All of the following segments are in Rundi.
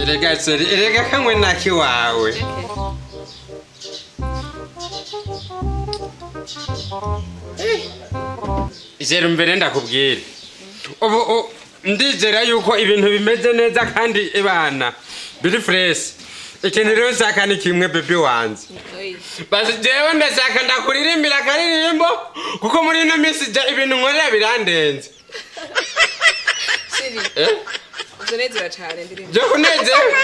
Erega chéri, erega kamwe nakiwawe. Chéri, mbere ndakubwira. Ubu ndizera yuko ibintu bimeze neza kandi ibana biri fresh. Ikintu rero nshaka ni kimwe, baby wanje. Oui. Basi jewe ndashaka ndakuririmbira akaririmbo, kuko muri ino minsi ja ibintu nkorera birandenze. Chéri, Eh? uzonezera cane ndirimbo. Byo kunezera.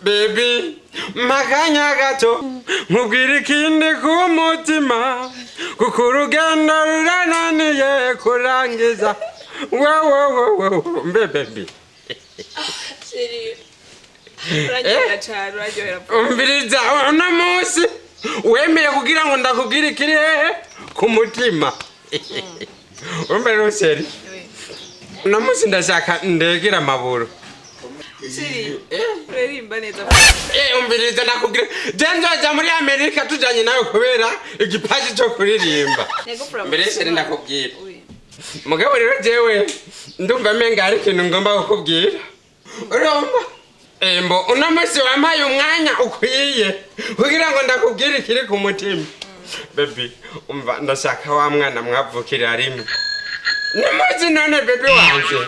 Baby, makanya gato nkubwira ikindi ku mutima, kuko urugendo rurananiye kurangiza. Wowowowo, mbe baby. Chéri, uraryohera cane, uraryohera. Umviriza, uno munsi wemeye kugira ngo ndakubwire ikiri hehe ku mutima. Urumva rero chéri, Oui. uno munsi ndashaka ndegera amaburo. Chéri, uririmba neza. Umviriza, ndakubwira, je nzoja muri Amerika tujanye nawe kubera igipaji co kuririmba. Nego from. Mbere chéri, ndakubwira. Oui. Mugabo rero jewe ndumva menga hari ikintu ngomba kukubwira. Urumva embo, uno munsi wampaye umwanya ukwiye kugira ngo ndakubwire ikiri ku mutima. Baby, umva, ndashaka wa mwana mwavukira rimwe nimuzi. None baby wanje.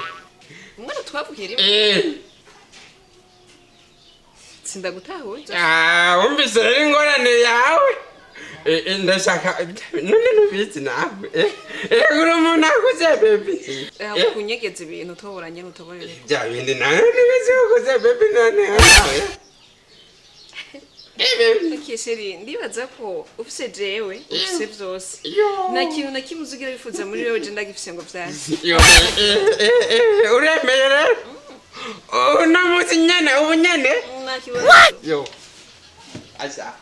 Umwana twavukiye rimwe? Eh. Sindagutahuye. Ah, wumvise rero ingorane yawe. Ndashaka none nubizi nawe. Uri umuntu akuze, baby. Kunyegeza ibintu utoboranye n'utoborere. Bya bindi nawe nubizi ukuze, baby, none nawe. Baby. Okay, chéri, ndibaza ko ufise jewe, ufise vyose. Yo. Nta kintu na kimwe uzigira wifuza muri wewe je ndagifise ngo vyanse. Yo, uremeye rero? Uno munsi nyene, ubu nyene. Nta kibazo. Yo. Aza.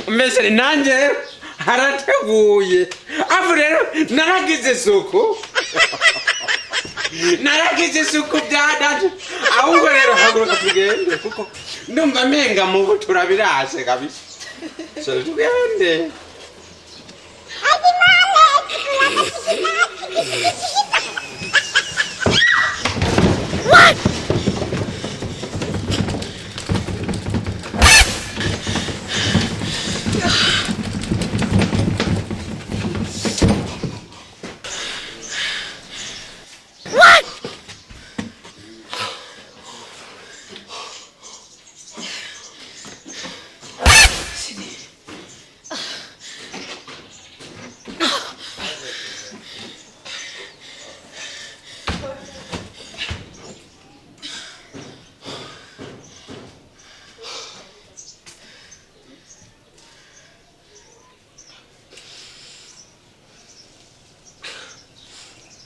Mbese nanjye harateguye. Afu rero naragize isuku. Naragize isuku bya data. Ahubwo rero haguruka tugende, kuko ndumva menga mu turabirase kabisa. So tugende. Chéri.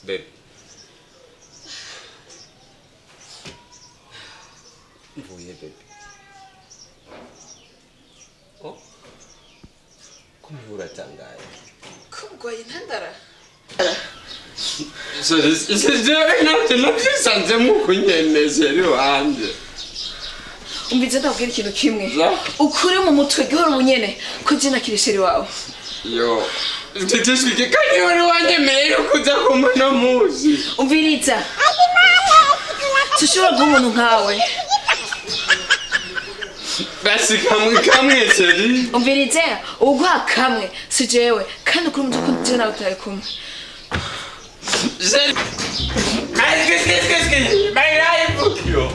Babe. Mvuye, baby. Oh. Kumbe uratangaye. Ko urwaye intandara? Jewe navyo navyisanzemo uku nyene, chéri wanje. Umvize, ndakubwira ikintu kimwe. Za? Ukuri mu mutwe gihora ubunyene ko je nakiri chéri wawe. Yo. Titishwike kandi wari wanyemereye yuko uza kumpa uno munsi. Umviriza. Sinshobora guha umuntu nkawe. Basi kamwe kamwe, chéri. Umvirize, uguha kamwe si jewe, kandi ukuri mu mutwe ko je nawe tutari kumwe. Chéri. Excuse, excuse, my life. Yo.